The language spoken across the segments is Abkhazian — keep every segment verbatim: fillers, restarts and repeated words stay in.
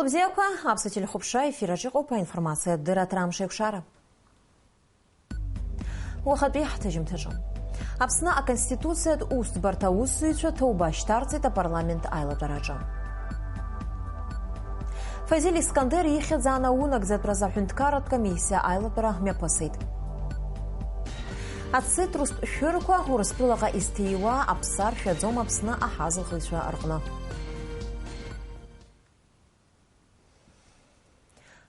Бзиақәа, аԥсуа телехәаԥшра ефираҿ иҟоуп аинформациатә дырраҭара Амш еиқәшара. Уахатәи ҳҭыжьымҭаҿы. Аԥсны Аконституциатә усӡбарҭа аусзуҩцәа ҭоуба шьҭарҵеит апарламент аилатәараҿы. Фазиль Искандер ихьӡ анаунагӡатәразы аҳәынҭқарратә комиссиа аилатәара мҩаԥысит. Ацитрустә шәырқәа Урыстәылаҟа изҭиуа аԥсар шәаӡом Аԥсны аҳазылхыҩцәа рҟны.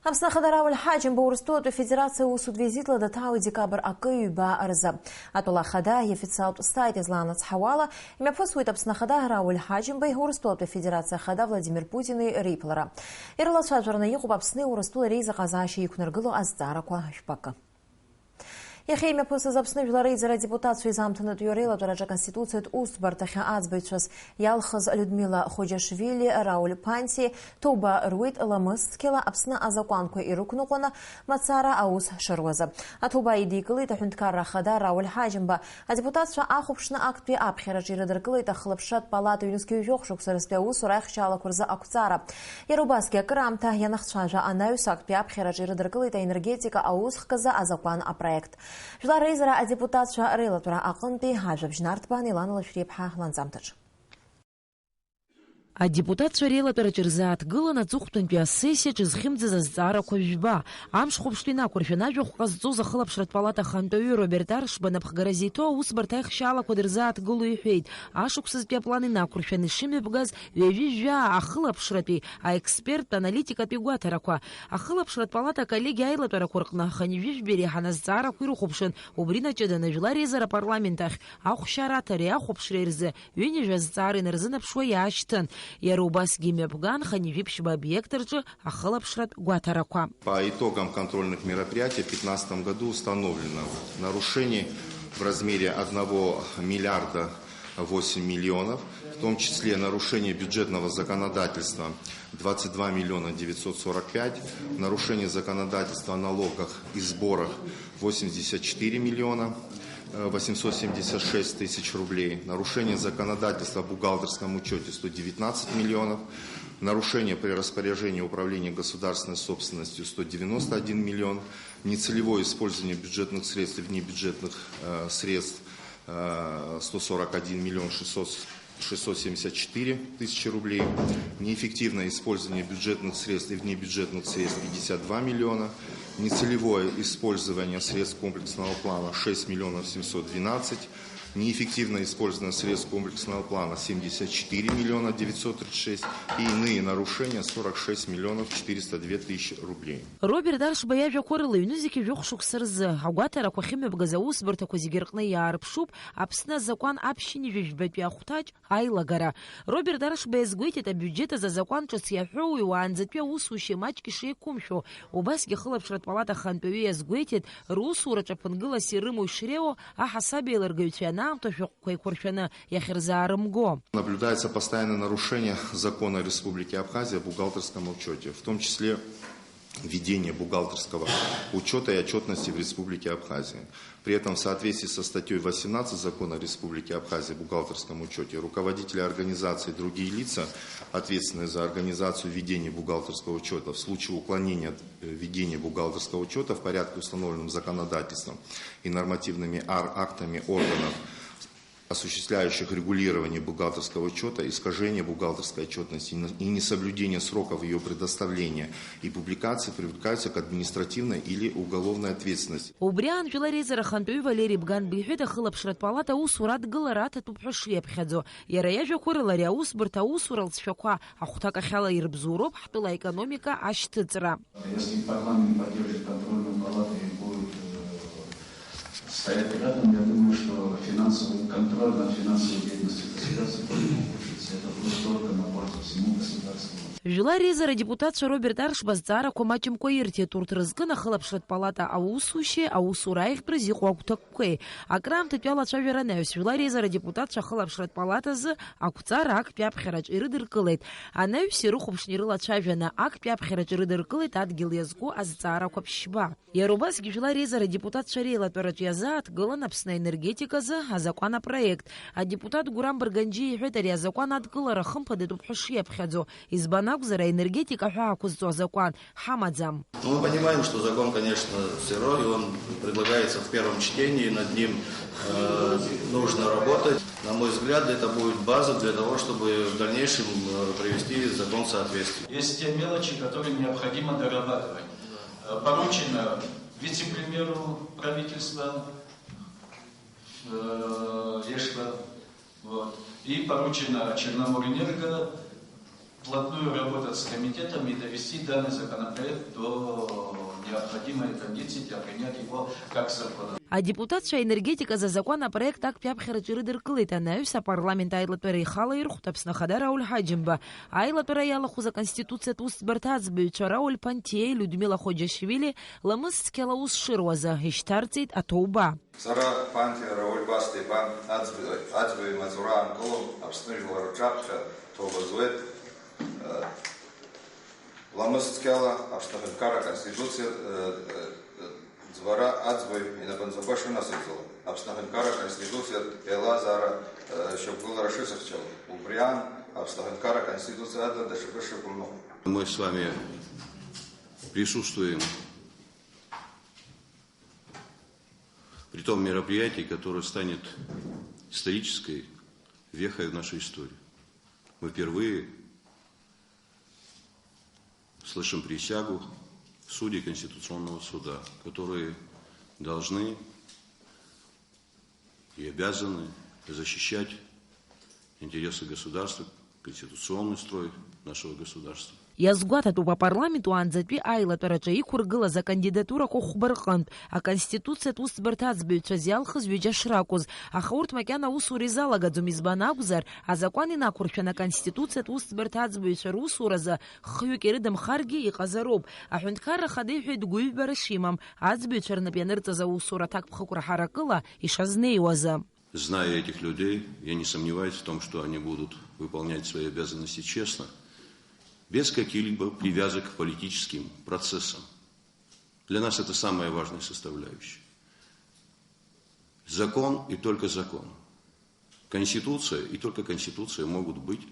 Аԥсны Ахада Рауль Ҳаџьымба Урыстәылатәи Афедерациа усутә визитла даҭаауеит декабр акы ҩба рзы. Атәыла Ахада иофициалтә саит излаанацҳауала, имҩаԥысуеит Аԥсны Ахада Рауль Ҳаџьымбеи Урыстәылатәи Афедерациа Ахада Владимир Путини реиԥылара. Ирылацәажәараны иҟоуп Аԥсни Урыстәылеи реизыҟазаашьа иқәнаргыло азҵаарақәа жәпакы. Иахьа имҩаԥысыз Аԥсны Жәлар Реизара адепутатцәа изаамҭанытәиу реилатәараҿы Аконституциатә усӡбарҭахь аӡбаҩцәас иалхыз Людмила Хоџьашвили, Рауль Панти, ҭоуба руит ламыс цқьала Аԥсны азакәанқәа ирықәныҟәаны мацара аус шыруазы. Аҭоуба идикылеит аҳәынҭқарра ахада Рауль Ҳаџьымба. Адепутатцәа ахәаԥшны актәи аԥхьараҿы ирыдыркылеит ахылаԥшратә палата ҩнызқьи жәохә шықәса рзтәи аусура аихшьаалақәа рзы ақәҵара. Иара убасгьы акыраамҭа ианахцәажәа анаҩс актәи аԥхьараҿы ирыдыркылеит аенергетика аусхк азы азакәан апроект. Жәлар реизара адепутатцәа реилатәара аҟынтәи ажәабжь нарҭбаан Елана Лашәриаԥҳа ланҵамҭаҿы. Адепутатцәа реилатәараҿы ирзааҭгылан аҵыхәтәантәи асессиаҿы зхьымӡаз азҵаарақәа жәба. Амш хәаԥштәы инақәыршәан, ажәахә ҟазҵоз ахылаԥшратә палата ахантәаҩы Роберт Аршба напхгара зиҭо аусбарҭа аихшьаалақәа дырзааҭгыло иҳәеит, ашықәсазтәи аплан инақәыршәан ишымҩаԥгаз ҩажәи жәаа ахылаԥшратәи, аексперттә аналитикатәи гәаҭарақәа. Ахылаԥшратә палата аколлегиа аилатәарақәа рҟны хынҩажәи жәба иреиҳан азҵаарақәа ирыхәаԥшын, убри наҷыданы Жәлар Реизара апарламент ахь ахәшьараҭареи ахәаԥшреи рзы ҩынҩажәа азҵаара инарзынаԥшуа иаашьҭын. Иара убасгьы имҩаԥган хынҩажәи ԥшьба обиект рҿы ахылаԥшратә гәаҭарақәа. По итогам контрольных мероприятий в пятнадцатом году установлено нарушений в размере одного миллиарда восемь миллионов, в том числе нарушение бюджетного законодательства двадцать два миллиона девятьсот сорок пять, нарушение законодательства о налогах и сборах восемьдесят четыре миллиона восемьсот семьдесят шесть тысяч рублей, нарушение законодательства о бухгалтерском учёте сто девятнадцать миллионов, нарушение при распоряжении управления государственной собственностью сто девяносто один миллион, нецелевое использование бюджетных средств и внебюджетных э, средств э, сто сорок один миллион шестьсот шестьсот семьдесят четыре тысячи рублей, неэффективное использование бюджетных средств и внебюджетных средств пятьдесят два миллиона, нецелевое использование средств комплексного плана шесть миллионов семьсот двенадцать, неэффективное использование средств комплексного плана семьдесят четыре миллиона девятьсот тридцать шесть и иные нарушения сорок шесть миллионов четыреста две тысячи рублей. Роберт Аршба иажәақәа рыла, ҩнызқьи жәохә шықәса рзы агәаҭарақәа ахьымҩаԥгаз аусбарҭақәа зегьы рҟны иаарԥшуп Аԥсны азакәан аԥшьынҩажәи жәбатәи ахәҭаҷ аилагара. Роберт Аршба иазгәеиҭеит, абиуџьет азы азакәан ҿыц иаҳәо уи уаанӡатәи аусушьа маҷк ишеиқәымшәо. Убасгьы ахылаԥшратә палата ахантәаҩы иазгәеиҭеит, русураҿы аԥынгылас ирымоу ишреиуоу аҳасабеилыргаҩцәа анаамҭа шәҟәқәа еиқәыршәаны иахьырзаарымго. Наблюдается постоянное нарушение закона Республики Абхазия о бухгалтерском учёте, в том числе ведение бухгалтерского учёта и отчётности в Республике Абхазия. При этом в соответствии со статьёй восемнадцать Закона Республики Абхазия о бухгалтерском учёте руководители организации и другие лица, ответственные за организацию ведения бухгалтерского учёта, в случае уклонения от э, ведения бухгалтерского учёта в порядке, установленном законодательством и нормативными ар- актами органов, осуществляющих регулирование бухгалтерского учёта, искажение бухгалтерской отчётности и на- и несоблюдение сроков её предоставления и публикации привлекаются к административной или уголовной ответственности. Убри аан Жәлар Реизара ахантәаҩы Валери Бганба иҳәеит, ахылаԥшратә палата аусура адгылара аҭатәуп ҳәа шиаԥхьаӡо. Иара иажәақәа рыла, ари аусбарҭа аусура алҵшәақәа ахәҭакахьала ирыбзоуроуп ҳтәыла аекономика ашьҭыҵра. Если парламент поддержит контрольную палату и будет э, стоять рядом, я думаю, что финансовый контроль над финансовой деятельностью государства только ухудшится. Это будет только на пользу всему государству. Жәлар Реизара адепутатцәа Роберт Аршба азҵаарақәа маҷымкәа ирҭеит, урҭ рызкын ахылаԥшратә палата аусушьеи аусура аиӷьтәраз иҟоу агәҭакқәеи. Акраамҭатәи алацәажәара анаҩс, Жәлар Реизара адепутатцәа ахылаԥшратә палатазы ақәҵара актәи аԥхьараҿы ирыдыркылеит. Анаҩс ирыхәаԥшны ирылацәажәаны, актәи аԥхьараҿы ирыдыркылеит адгьыл иазку азҵаарақәа ԥшьба. Иара убасгьы Жәлар Реизара адепутатцәа реилатәараҿы иазааҭгылан Аԥсны аенергетиказы азакәан апроект. Адепутат Гурам Барганџьиа иҳәеит, ари азакәан адкылара хымԥадатәуп ҳәа шиаԥхьаӡо. Избан Акәзар, аенергетика ҳәа ақәызҵо азакәан ҳамаӡам. Ну, мы понимаем, что закон, конечно, сырой, и он предлагается в первом чтении, над ним э, нужно работать. На мой взгляд, это будет база для того, чтобы в дальнейшем э, привести закон в соответствие. Есть те мелочи, которые необходимо дорабатывать. Э, Поручено вице-премьеру правительства э, Ешла, вот, и поручено Черноморэнерго вплотную работать с комитетом и довести данный законопроект до необходимой кондиции для принятия его как закона. Адепутатцәа аенергетиказ азакәан апроект актәи аԥхьараҿы ирыдыркылеит анаҩс апарламент аилатәара ихала ирхәҭа Аԥсны Ахада Рауль Ҳаџьымба, аилатәара иалахәыз аконституциатә усӡбарҭа аӡбаҩцәа Рауль Пантиеи, Людмила Хоџьашвили, ламыс цқьала аус шыруазы, ишьҭарҵеит аҭоуба. Сара Панти Рауль Басҭа-иԥа аӡбаҩ, аӡбаҩ имаҵура аанкыло Аԥсны жәлар рҿаԥхьа ҭоуба зуеит. Ламыс цқьала Аԥсны Аҳәынҭқарра Аконституциа, э, э, ӡбара аӡбаҩ инапынҵақәа шынасыгӡало, Аԥсны Аҳәынҭқарра Аконституциатә еилазаара, э, шьақәгылара шысыхьчало, убри аан Аԥсны Аҳәынҭқарра Аконституциа адагьы даҽакы шықәымныҟәо. Мы с вами присутствуем при том мероприятии, которое станет исторической вехой в нашей истории. Мы впервые слышим присягу судей Конституционного суда, которые должны и обязаны защищать интересы государства, конституционный строй нашего государства. Иазгәаҭатәуп, апарламент уаанӡатәи аилатәараҿы иқәыргылаз акандидатурақәа хәба рҟынтә аконституциатә усӡбарҭа аӡбаҩцәа зиалхыз ҩыџьа шракәыз, аха урҭ макьана аусура изалагаӡом, избан акәзар, азакәан инақәыршәаны аконституциатә усӡбарҭа аӡбаҩцәа русуразы хҩык ирыдымхаргьы иҟазароуп. Аҳәынҭқарра Ахада иҳәеит гәыҩбара шимам, аӡбаҩцәа рнап ианырҵаз аусура аҭакԥхықәра ҳаракыла ишазнеиуазы. Зная этих людей, я не сомневаюсь в том, что они будут выполнять свои обязанности честно, без каких-либо привязок к политическим процессам. Для нас это самая важная составляющая. Закон и только закон. Конституция и только Конституция могут быть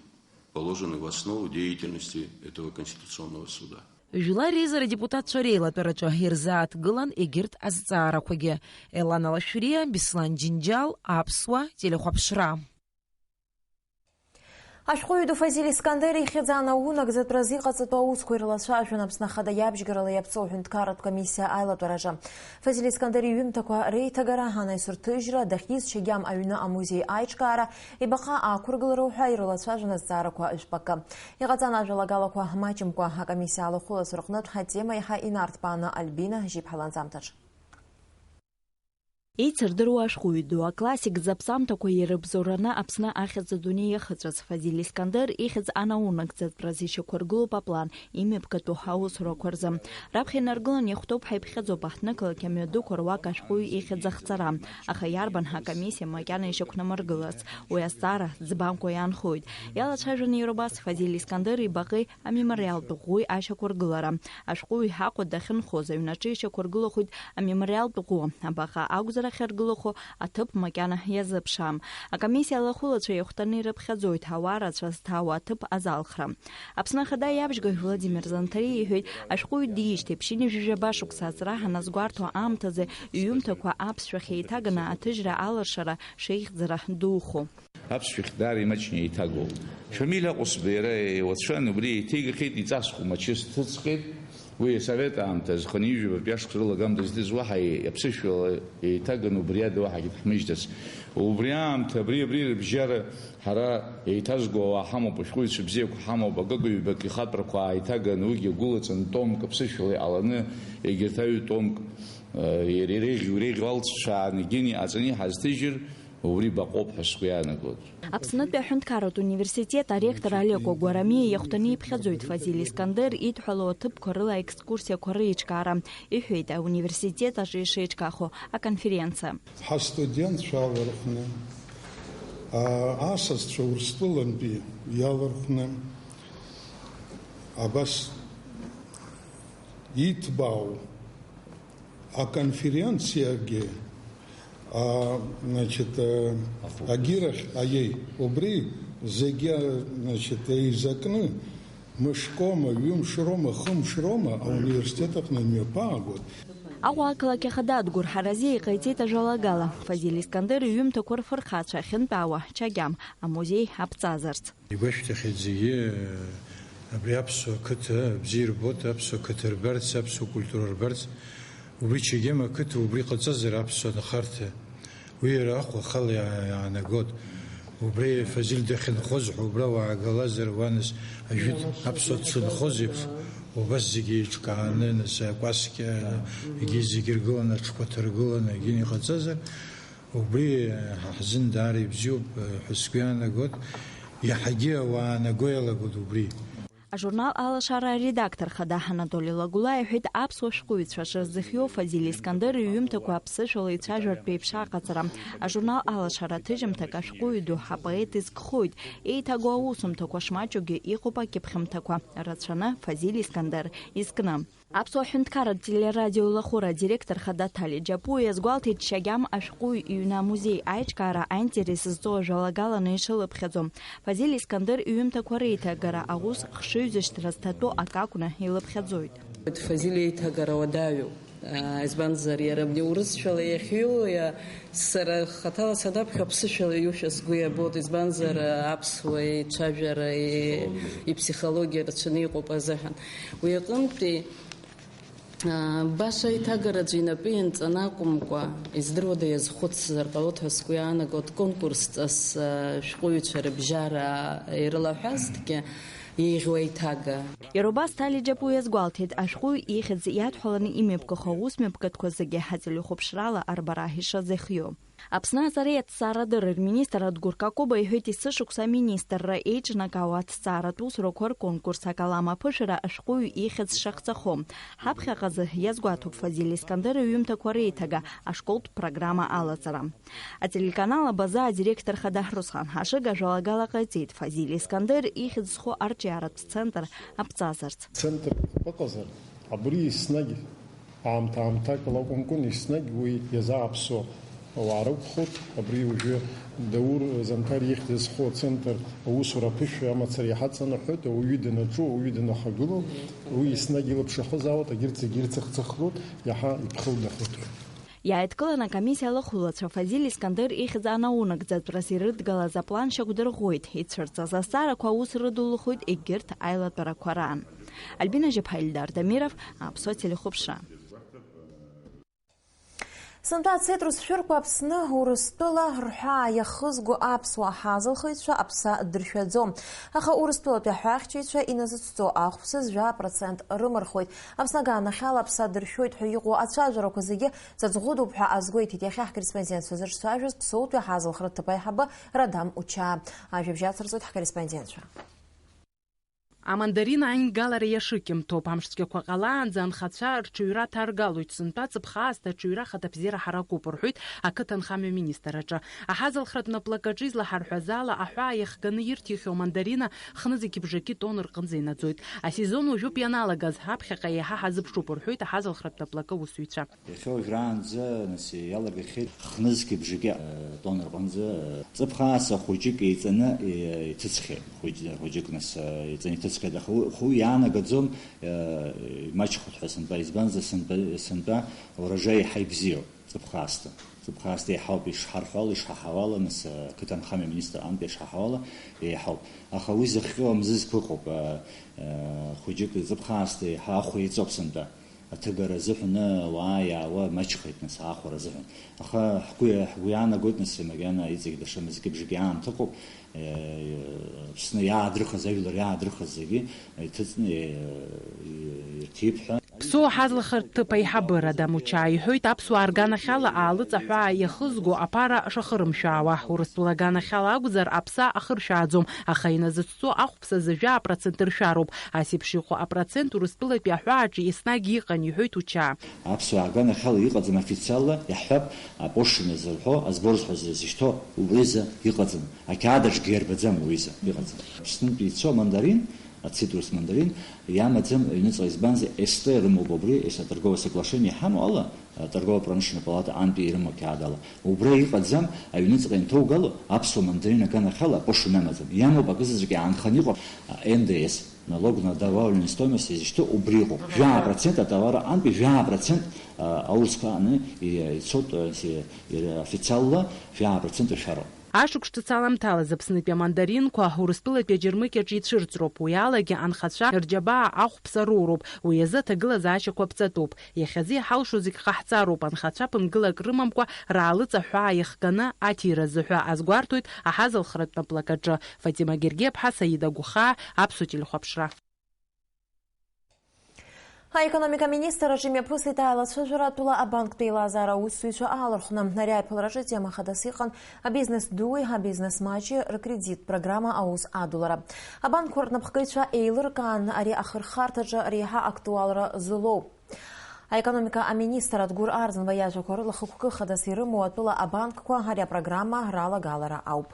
положены в основу деятельности этого Конституционного суда. Жәлар реизара адепутатцәа реилатәараҿы ирзааҭгылан егьырҭ азҵаарақәагьы. Елана Лашәриа, Беслан Џьынџьал, Аԥсуа телехәаԥшра. Ашәҟәыҩҩы ду Фазиль Искандер ихьӡ анаунагӡатәразы иҟаҵатәу аусқәа ирылацәажәон Аԥсны Ахада иабжьгарала иаԥҵоу аҳәынҭқарратә комиссиа аилатәараҿы. Фазиль Искандер иҩымҭақәа реиҭагара, анаҩс рҭыжьра, дахьиз Чегьам аҩны амузеи аиҿкаара, ибаҟа ақәыргылара уҳәа ирылацәажәон азҵаарақәа жәпакы. Иҟаҵан ажәалагалақәа маҷымкәа акомиссиа алахәылацәа рҟнытә атема иаҳа инарҭбааны Альбина Жьиԥҳа ланҵамҭаҿ. Еицырдыруа ашәҟәыҩҩы ду, аклассик зыԥсамҭақәа ирыбзоураны Аԥсны ахьӡ адунеи иахыҵәаз Фазиль Искандер ихьӡ анаунагӡатәразы ишьақәыргылоуп аплан, имҩаԥгатәу аусурақәа рзы. Раԥхьа инаргылан иахәҭоуп ҳәа иԥхьаӡоуп аҳҭнықалақь амҩадуқәа руак ашәҟәыҩҩы ихьӡ ахҵара, аха иарбан акомиссиа макьана ишьақәнамыргыларц, уи азҵаара ӡбамкәа иаанхоит. Иалацәажәаны иара убас Фазиль Искандери ибаҟеи амемориалтә ӷәӷәеи ашьақәыргылара. Ашәҟәыҩҩы Аҟәа дахьынхоз аҩнаҿы ишьақәыргылахоит амемориалтә ӷәы, абаҟа акәзар ахьаргылахо аҭыԥ макьана иазыԥшаам. Акомиссиа алахәылацәа иахәҭаны ирыԥхьаӡоит ауаа рацәа зҭаауа аҭыԥ азалхра. Аԥсны Ахада иабжьгаҩ Владимир Занҭариа иҳәеит, ашәҟәыҩҩы диижьҭеи ԥшьынҩажәижәаба шықәса аҵра ҳаназгәарҭо аамҭазы иҩымҭақәа аԥсшәахь еиҭаганы аҭыжьра алыршара шеихьӡара духо. Аԥсшәахь даара имаҷны еиҭагоуп. Шамиль Аҟәсба иара еиуацәан, убри еиҭеигахьеит, иҵасхәы мачыс дҭыҵхьеит. Уи асовет аамҭазы, хынҩажәи жәабатәи ашықәс рылагамҭазы дыз уаҳа аԥсышәала еиҭаганы убри ада уаҳагьы дҳмыжьӡац. Убри аамҭа, абри, абри рыбжьара ҳара еиҭазго ауаа ҳамоуп, ашәҟәыҩҩцәа бзиақәа ҳамоуп, акык-ҩбак ихатәрақәа ааиҭаганы, уигьы агәылаҵан томк аԥсышәала иҟаланы, егьырҭ аҩ томк, э, иреиӷь-, иреиӷьу алҵшәааны егьин иҟаҵаны иҳазҭыжьыр, убри баҟоуп ҳәа сгәы иаанагоит. Аԥснытәи аҳәынҭқарратә университет аректор Алеко Гәарамиа иахәҭаны иԥхьаӡоит Фазиль Искандер идҳәалоу аҭыԥқәа рыла аекскурсиақәа реиҿкаара, иҳәеит ауниверситет аҿы ишеиҿкаахо аконференциа. Ҳастудентцәа алархәны, а, асасцәа Урыстәылантәи иалархәны, абас иҭбаау аконференциагьы, а, значит, а, агьирахь, аиеи, убри зегьы, значит, еизакны, Мышкома, ҩымш роума, хымш роума ауниверситет аҟны имҩаԥаагоит. Аҟәа ақалақь ахада адгәырҳаразы иҟаиҵеит ажәалагала, Фазиль Искандер иҩымҭақәа рфырхацәа ахьынтәаауа Чагьам амузеи аԥҵазарц. Игәашәҭахьеит зегьы, абри аԥсуа қыҭа бзиа ирбоит, аԥсуа қыҭа рбарц, аԥсуа культура рбарц. Убри Чегем ақыҭа убри ҟаҵазар аԥсуа нхарҭа, уи иара Аҟәа ахала иаа-, иаанагот. Убри Фазиль дахьынхоз ҳәа убра уаагалазар, уанас ажәытә аԥсуа дшынхоз еиԥш, убас зегьы еиҿкааны, нас акәасқьа, егьи зегьы ргыланы, аҽқәа ҭаргыланы, егьин иҟаҵазар, убри ҳа ҳзын даара ибзиоуп ҳәа сгәы иаанагот, иаҳагьы ауаа аанаго иалагот убри. Ажурнал Алашара аредактор хада Анатоли Лагәлаа иҳәеит, аԥсуа шәҟәыҩҩцәа шырзыхиоу Фазиль Искандер иҩымҭақәа аԥсышәала ицәажәартә еиԥш аҟаҵара. Ажурнал Алашара аҭыжьымҭак ашәҟәыҩҩы ду апоет изкхоит, еиҭагоу аусумҭақәа шмаҷугьы иҟоуп акьыԥхьымҭақәа, рацәаны Фазиль Искандер изкны. Аԥсуа ҳәынҭқарратә телерадиоеилахәыра адиректор хада Ҭали Џьапуа иазгәалҭеит, Чагьам ашәҟәыҩҩы иҩны амузеи аиҿкаара аинтерес зҵоу ажәалагаланы ишылыԥхьаӡо. Фазиль Искандер иҩымҭақәа реиҭагара аус хшыҩзышьҭра зҭатәоу акы акәны илыԥхьаӡоит. Фазиль еиҭагара уадаҩуп, аа, избанзар, иара абни урысшәала иахьҩу, иа-, сара хаҭала санаԥхьо аԥсышәала иҩушәа сгәы иабоит, избанзар, аԥсуа ицәажәара, и-, иԥсихологиа рацәаны иҟоуп азыҳәан. Уи аҟынтәи Баша аиҭагараҿы инапы ианҵаны акәымкәа, издыруада, иазхәыцзар ҟалоит ҳәа сгәы иаанагоит, конкурсҵас шәҟәыҩҩцәа рыбжьара ирылаҳәазҭгьы еиӷьу аиҭага. Иара убас Ҭали Џьапуа иазгәалҭеит, ашәҟәыҩҩы ихьӡ иадҳәаланы имҩаԥгахо аусмҩаԥгатәқәа зегьы ателехәаԥшрала арбара ишазыхиоу. Аԥсны аҵареи аҭҵаарадырреи рминистр Адгәыр Какоба иҳәеит, есышықәса аминистрра еиҿнакаауа аҭҵааратә усурақәа рконкурс акалам аԥышәара ашәҟәыҩҩы ихьӡ шахҵахо. Ҳаԥхьаҟазы иазгәаҭоуп Фазиль Искандер иҩымҭақәа реиҭага ашколтә программа алаҵара. Ателеканал Абаза адиректор хада Руслан Ҳашыг ажәалагала ҟаиҵеит, Фазиль Искандер ихьӡ зху арҿиаратә центр аԥҵазарц. Центр ыҟазар, абри еснагь аамҭа-аамҭак лакәымкәан, еснагь уи иазааԥсо ауаа ракәхоит. Абри уажәы Даур Занҭар ихьӡ зху ацентр аусура аԥышәа амацара иҳаҵанаҳәоит, ауаҩы данаҿу, ауаҩы данахагылоу, уи еснагь илаԥш ахызаауеит, егьырҭ зегьы ирцыхцыхлоит, иаҳа иԥхылдахоит. Иааидкыланы акомиссиа алахәылацәа Фазиль Искандер ихьӡ анаунагӡатәраз ирыдгалаз аплан шьақәдырӷәӷәеит, ицәырҵыз азҵаарақәа аус рыдулахоит егьырҭ аилатәарақәа раан. Альбина Жьаԥҳа, Ильдар Дамиров, Аԥсуа телехәаԥшра. Сынтәа ацеит русшәырқәа Аԥсны, Урыстәыла рҳәаа иахызго аԥсуаа ҳазалхыҩцәа аԥса дыршәаӡом. Аха Урыстәылатәи аҳәаахьчаҩцәа иназыцәҵо ахәԥса жәа процент рымырхуеит. Аԥсны аганахьала аԥса дыршәоит ҳәа иҟоу ацәажәарақәа зегьы ҵаҵӷәыдоуп ҳәа азгәеиҭеит иахьа ҳкорреспондентцәа зырҽцәажәоз Ԥсоутәи аҳазалхратә ҭыԥ аиҳабы Радам Учаа. Ажәабжь ацырҵоит ҳкорреспондентцәа. Амандарина аингалара иашыкьымҭоуп. Амш цәгьақәа ҟалаанӡа анхацәа рҽаҩра ҭаргалоит. Сынтәа ҵыԥх аасҭа аҽаҩра ахаҭабзиара ҳаракуп, рҳәоит ақыҭанхамҩа министр аҿы. Аҳазалхратә наплакаҿы излаҳарҳәаз ала, аҳәаа иахганы ирҭихьоу амандарина хнызқьыбжаки тонна рҟынӡа инаӡоит. Асезон уажәоуп ианалагаз, аԥхьаҟа еиҳа ҳазыԥшуп, рҳәоит аҳазалхратә наплакы аусзуҩцәа. Иахьа уажәраанӡа, нас, иалагахьеит хнызқьыбжаки, э, тонна рҟынӡа, э, ҵыԥх аасҭа хәыҷык еиҵаны, э, иҭыҵхьеит. Хәыҷ-, хәыҷык, нас, э, еиҵаны иҭыҵхьеит, аха уи, уи иаанагаӡом, э, имаҷхоит ҳәа сынтәа, избанзар, сынтәа, сынтәа урожай еиҳа ибзиоуп, ҵыԥх аасҭа. Ҵыԥх аасҭа еиҳауп ишҳарҳәо ала, ишҳаҳауала, нас, э, ақыҭанхамҩа аминистр аҟынтә ишҳаҳауала, еиҳауп. Аха уи зыхҟьо амзызқәа ыҟоуп, э, э, хәыҷык ҵыԥх аасҭа еиҳа ахә еиҵоуп сынтәа. Аҭыгара азыҳәан ауаа иаауа маҷхеит, нас, аахәара азыҳәан. Аха ҳгәы, ҳгәы иаанагоит, нас, макьана иҵегь даҽа мызкы-бжаки аамҭа ыҟоуп, э, Аԥсны иаадрыхыз, ажәлар иаадрыхыз зегьы иҭыҵны, э, ирҭип ҳәа. Ԥсоу ҳазлахыртә ҭыԥ аиҳабы Радам Учаа иҳәоит, аԥсуаа рганахьала аалыҵ аҳәаа иахызго аԥара шахырымшәаауа. Урыстәыла аганахьала акәзар, аԥса ахыршәааӡом, аха иназыцәҵо ахә ԥса зыжәа апроцент ршәароуп. Ас еиԥш иҟоу апроцент Урыстәылатәи аҳәааҿы еснагь иҟан, иҳәоит Учаа. Аԥсуаа рганахьала иҟаӡам официалла, иаҳҳәап, апошлина зырҳәо, асбор ҳәа зышьҭоу, убри азы иҟаӡам. Ақьаад аҿгьы иарбаӡам уи изы, иҟаӡам. Аԥснынтәи ицо амандарин, Ацитрус мандарин иамаӡам аҩныҵҟа, избанзар, СТ рымоуп убри, ес-, аторговое соглашение иҳамоу ала, аторгово-промышленная палата антәи ирымоу ақьаад ала. Убра иҟаӡам, аҩныҵҟа инҭоугало аԥсуа мандарин аганахьала аҟәыш унамаӡам. Иамоуп акызаҵәык иаанханы иҟоу, а, Н Д С, налог на добавленную стоимость изышьҭоу убри ыҟоуп. Жәаа процент атовар антәи жәаа процент, а, аурысқәа аны и-, ицоит, а, си-, и-, официалла жәаа процент ушәароуп. Ашықәс ҿыц аламҭалаз Аԥснытәи амандаринқәа Урыстәылатәи аџьармыкьаҿ ицәырҵроуп, уи алагьы анхацәа рџьабаа ахәԥса роуроуп, уи азы аҭагылазаашьақәа ԥҵатәуп. Иахьазы иҳалшо зегь ҟаҳҵароуп, анхацәа ԥынгылак рымамкәа раалыҵ аҳәаа иахганы аҭира азыҳәа азгәарҭоит аҳазалхратә наплакаҿы. Фатима Гергеԥҳа, Саида Гәхаа, Аԥсуа телехәаԥшра. Аекономика аминистрраҿы имҩаԥысит аилацәажәара атәыла абанктә еилазаара аусзуҩцәа аалархәны. Ари аиԥылараҿы атема хадас иҟан абизнес дуи абизнес маҷи ркредиттә программа аус адулара. Абанкқәа рнапхгаҩцәа еилыркаан ари ахырхарҭаҿы реиҳа актуалра злоу. Аекономика аминистр Адгәыр Арӡынба иажәақәа рыла, хықәкы хадас ирымоу атәыла абанкқәа ари апрограмма ралагалара ауп.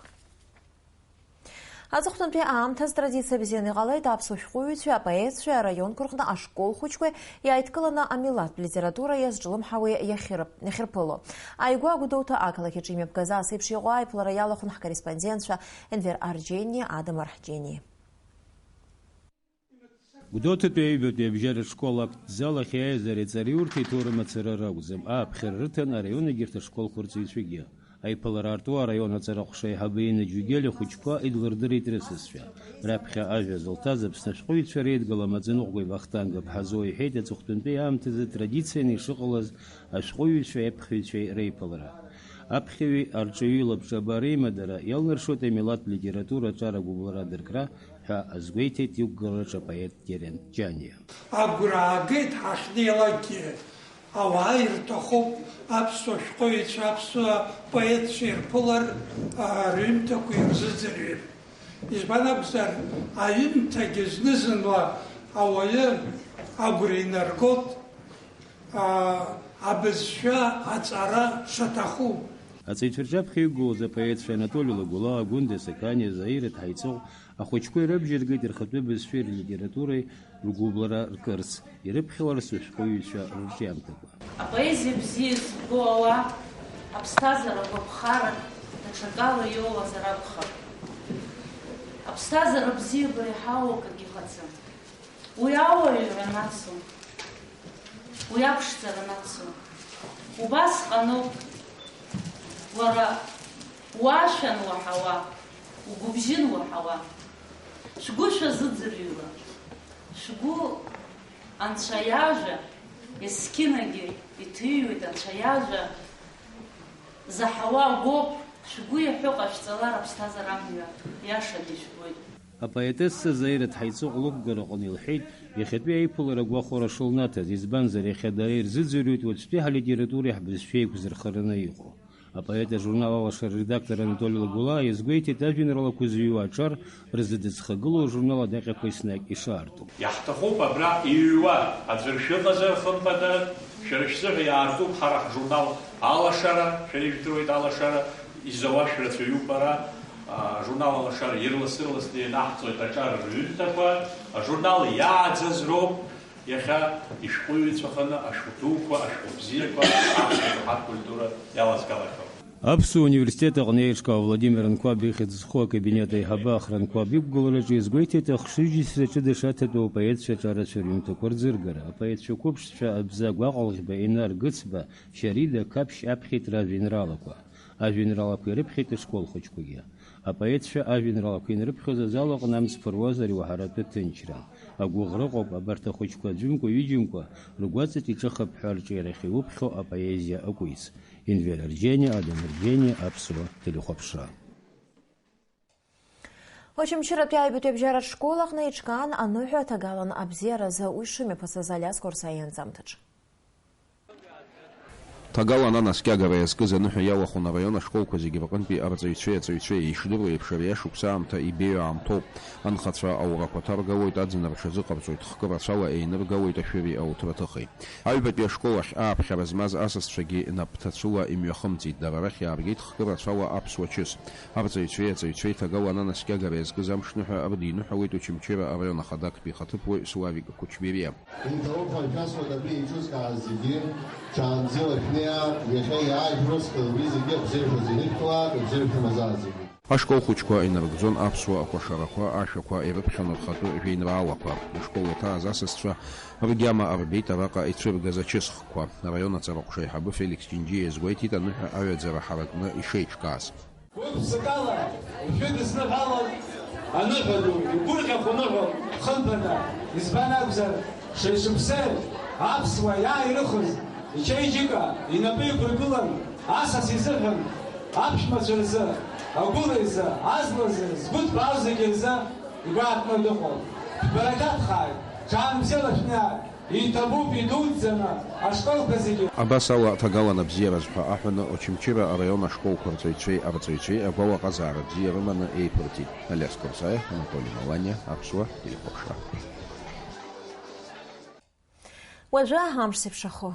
Аҵыхәтәантәи аамҭаз традициа бзианы иҟалеит аԥсуа шәҟәыҩҩцәеи апоетцәеи араионқәа рҟны ашкол хәыҷқәа иааидкыланы амилаҭтә литература иазҿлымҳауа иахьырп-, иахьырԥыло. Ааигәа Гәдоуҭа ақалақь аҿы имҩаԥгаз ас еиԥш иҟоу аиԥылара иалахәын ҳкорреспондентцәа Енвер Арџьениа, Адам Арҳџьениа. Гәдоуҭатәи аҩбатәи абжьаратә школ актә зал ахь иааиз ари аҵараиурҭа иҭоурым ацара ракәӡам, ааԥхьара рыҭан араион егьырҭ ашколқәа рҵаҩцәагьы. Аиԥылара арту араион аҵара ҟәша аиҳабы Инна Џьугели ахәыҷқәа идлырдырит рысасцәа. Раԥхьа ажәа зылҭаз Аԥсны ашәҟәыҩҩцәа реидгыла амаӡаныҟәгаҩ Вахтанг Аԥҳазоу иҳәеит, аҵыхәтәантәи аамҭазы традицианы ишыҟалаз ашәҟәыҩҩцәеи аԥхьаҩцәеи реиԥылара. Аԥхьаҩи арҿиаҩи лабҿаба реимадара иалнаршоит амилаҭтә литература аҿар агәыбылра адыркра, ҳәа азгәеиҭеит иқәгылараҿы апоет Терент Џьаниа. Агәра аагеит ҳахьнеилакгьы, ауаа ирҭахуп аԥсуа шәҟәыҩҩцәа, аԥсуа поетцәа ирԥылар, а, рҩымҭақәа ирзыӡырҩыр. Избан акәзар, аҩымҭагьы зны-зынла ауаҩы агәра инаргоит, а, абызшәа аҵара шаҭаху. Аҵаҩцәа рҿаԥхьа иқәгылоз апоетцәа Анатоли Лагәлаа, Гәында Сақаниа, Заира Ҭҳаиҵыҟә ахәыҷқәа ирыбжьаргеит рхатәы бызшәеи рлитературеи ргәыблра ркырц, ирыԥхьаларц ашәҟәыҩҩцәа рырҿиамҭақәа. Апоезиа бзиа збо ауаа аԥсҭазаара гәаԥхарак даҽакала иоуазар акәхап. Аԥсҭазаара бзиабара иҳауа акгьы ыҟаӡам. Уи ауаҩра нацу, уи аԥшӡара нацу. Убасҟаноуп уара уашәан уаҳауа, угәыбжьын уаҳауа. Шәгәы шәазыӡырҩла, шәгәы Анцәа иажәа, есқьынагьы иҭыҩуеит Анцәа иажәа, заҳауа агәоуп, шәгәы иаҳәо ҟашәҵалар аԥсҭазаара амҩа иашаны ишәгоит. Апоетесса Заира Ҭҳаиҵыҟә лықәгара аҟны илҳәеит, иахьатәи аиԥылара гәахәара шылнаҭаз, избанзар, иахьа дара ирзыӡырҩуеит уаҵәтәи ҳалитературеи ҳбызшәеи еиқәзырхараны иҟоу. Апоет ажурнал Алашара редактор Анатоли Лагәлаа иазгәеиҭеит, ажәеинраалақәа зыҩуа аҿар рзы дыӡхагылоу ажурнал адаҟьақәа еснагь ишаарту. Иаҳҭахуп абра иҩуа аӡәыр шәыҟазар, хымԥада, шәара шәзыҳәа иаартуп ҳара ҳжурнал Алашара, шәара ижәдыруеит Алашара, изауа шәрацәаҩуп бара. Ажурнал Алашара ирлас-ырласны ианаҳҵоит аҿар рҩымҭақәа, ажурнал иааӡаз роуп. Иахьа ишәҟәыҩҩцәаханы ашәҟәы дуқәа, ашәҟәы бзиақәа аԥсуа ҳакультура иалазгалахьоуп. Аԥсуа университет аҟны еиҿкаау Владимир Анқәаб ихьӡ зху акабинет аиҳабы Ахра Анқәаб иқәгылараҿы иазгәеиҭеит, ахшыҩзышьҭра ҷыда шаҭатәу апоетцәа аҿарацәа рҩымҭақәа рӡыргара, апоетцәа қәыԥшцәа Абзагә Аҟалӷьба, Инар Гыцба, Шьарида Қаԥшь аԥхьеит ражәеинраалақәа. Ажәеинраалақәа ирыԥхьеит ашкол хәыҷқәагьы. Апоетцәа ажәеинраалақәа ианрыԥхьоз азал аҟны амҵ ԥыруазар иуаҳаратәы ҭынчран. Агәыӷра ыҟоуп, абарҭ ахәыҷқәа аӡәымкәа-ҩыџьамкәа ргәаҵаҿ иҿыхап ҳәа арҿиарахь иуԥхьо апоезиа акәиц. Енвер Арџьениа, Адам Арџьениа, Аԥсуа телехәаԥшра. Очамчыратәи аҩбатәи абжьаратә школ аҟны иҿкаан аныҳәа аҭагалан абзиаразы уи шымҩаԥысыз Алиас Қәарсаиа ианҵамҭаҿы. Ҭагалан анаскьагара иазкыз аныҳәа иалахәын араион ашколқәа зегьы рҟынтәи арҵаҩцәеи аҵаҩцәеи. Ишдыруа еиԥш, ари ашықәс аамҭа ибеиоу аамҭоуп. Анхацәа аурақәа ҭаргауеит, аӡынра рҽазыҟарҵоит, хкы рацәала еиныргауеит ашәыри ауҭраҭыхи. Аҩбатәи ашкол ахь ааԥхьара змаз асасцәагьы нап ҭацәыла имҩахымҵит, дара рахь иааргеит хкы рацәала аԥсуа чыс. Арҵаҩцәеи аҵаҩцәеи ҭагалан анаскьагара иазкыз амшныҳәа рыдиныҳәалеит Очамчыра араион ахада актәи ихаҭыԥуаҩ Славик Кучбериа. Иҭабуп ҳәа шәасҳәоит абри еиҿызкааз зегьы, ҽаанбзиала шәнеи, иахьа иаажәроз уи зегьы абзиарахаз ирышәҭалааит, абзиара шәымазааит зегьы. Ашкол хәыҷқәа инарыгӡон аԥсуа акәашарақәа, ашәақәа ирыԥхьон рхатәы жәеинраалақәа. Ашкол иаҭааз асасцәа ргьама арбеит араҟа ицәыргаз ачысхқәа. Араион аҵараҟәша аиҳабы Феликс Ҷынџьиа иазгәеиҭеит аныҳәа аҩаӡара ҳаракны ишеиҿкааз. Гәык-ԥсыкала ишәыдысныҳәалон аныҳәа ду, игәырӷьахә аныҳәон хынԥада, избан акәзар, шеишықәсеи аԥсуа иааирыхыз ичеиџьыка инапы иқәыргылан асас изыҳәан аԥшәмацәа рзы, агәыла изы, азлазы, згәы ҭбаау зегьы рзы игәаартны дыҟоуп. Шәбарақьаҭхааит, ҽаанбзиала шәнеи. Иҭабуп идуӡӡаны ашколқәа зегьы. Абас ала, ҭагалан абзиараз ҳәа аҳәаны, Очамчыра араион ашколқәа рҵаҩцәеи арҵаҩцәеи агәалаҟазаара бзиа рыманы еиԥырҵит. Алиас Курсаиа, Анатоли Маланиа, Аԥсуа телехәаԥшра. Уажәы амш зеиԥшрахо.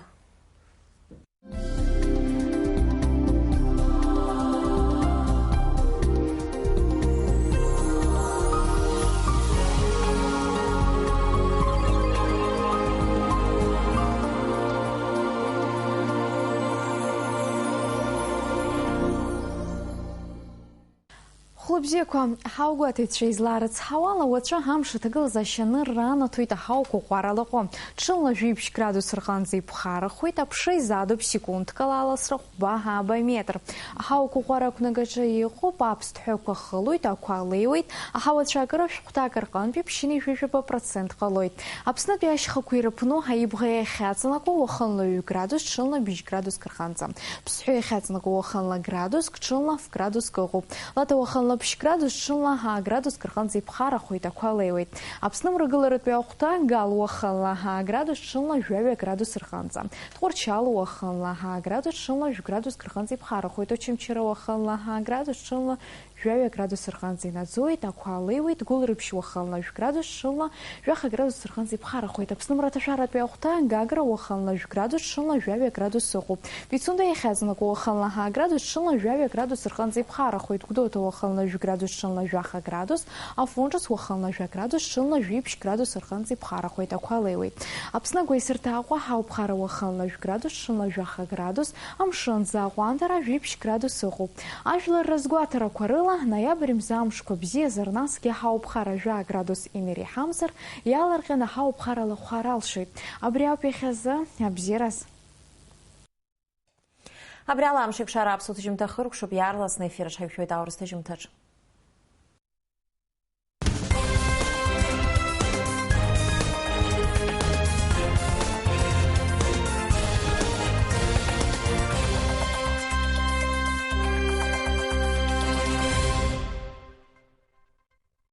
Хәлыбзиақәа, ҳаугәаҭаҩцәа излаарыцҳауала, уаҵәы амш аҭагылазаашьа анырра анаҭоит аҳауқәа ҟәара лаҟәы. Ҽынла жәибжь градус рҟынӡа иԥхарахоит, аԥша изаадоуп секундк ала аласра хәба-ааба метр. Аҳауқәа ҟәара ақәнагаҿы иҟоуп, аԥсҭҳәақәа хылоит, ақәа леиуеит, аҳауа цәаакыра шәҟәҭак рҟынтәи ԥшьынҩажәижәаба процент ҟалоит. Аԥснытәи ашьхақәа ирыԥну аибӷа иахьаҵанакуа уахынла ҩ градус, ҽынла бжь градуск рҟынӡа. Ԥсҳәы иахьаҵанакуа уахынла градуск, ҽынла ф градуск ыҟоуп. Лада уахынла ԥшь градус, ҽынла ҳаа градуск рҟынӡа иԥхарахоит, ақәа леиуеит. Аԥсны мрагыларатәи ахәҭа Гал уахынла ҳаа градус, ҽынла жәаҩа градус рҟынӡа. Тҟәарчал уахынла ҳаа градус, ҽынла жәа градуск рҟынӡа иԥхарахоит. Очамчыра уахынла ҳаа градус, ҽынла жәаҩа градус рҟынӡа инаӡоит, ақәа леиуеит. Гәылрыԥшь уахынла жәа градус, ҽынла жәаха градус рҟынӡа иԥхарахоит. Аԥсны мраҭашәаратәи ахәҭа Гагра уахынла жәа градус, ҽынла жәаҩа градус ыҟоуп. Пицунда иахьаҵанакуа уахынла ҳаа градус, ҽынла жәаҩа градус рҟынӡа иԥхарахоит. Гәдоуҭа уахынла жәа градус, ҽынла жәаха градус, Афон Ҿыц уахынла жәа градус, ҽынла жәибжь градус рҟынӡа иԥхарахоит, ақәа леиуеит. Аԥсны агәеисырҭа Аҟәа ҳауԥхара уахынла жәа градус, ҽынла жәаха градус, амшынӡы аҟәандара жәибжь градус ыҟоуп. Ажәлар рызгәаҭарақәа рыла, ноиабр мза амшқәа бзиазар, насгьы ҳауԥхара жәа градус инареиҳамзар, иаалырҟьаны ҳауԥхара лахәар алшоит. Абри ауп иахьазы, абзиараз. Абри ала амш еиқәшара аԥсуа ҭыжьымҭа хыркәшоуп, иаарласны аефир аҿ ҳаиқәшәоит аурыс ҭыжьымҭаҿ.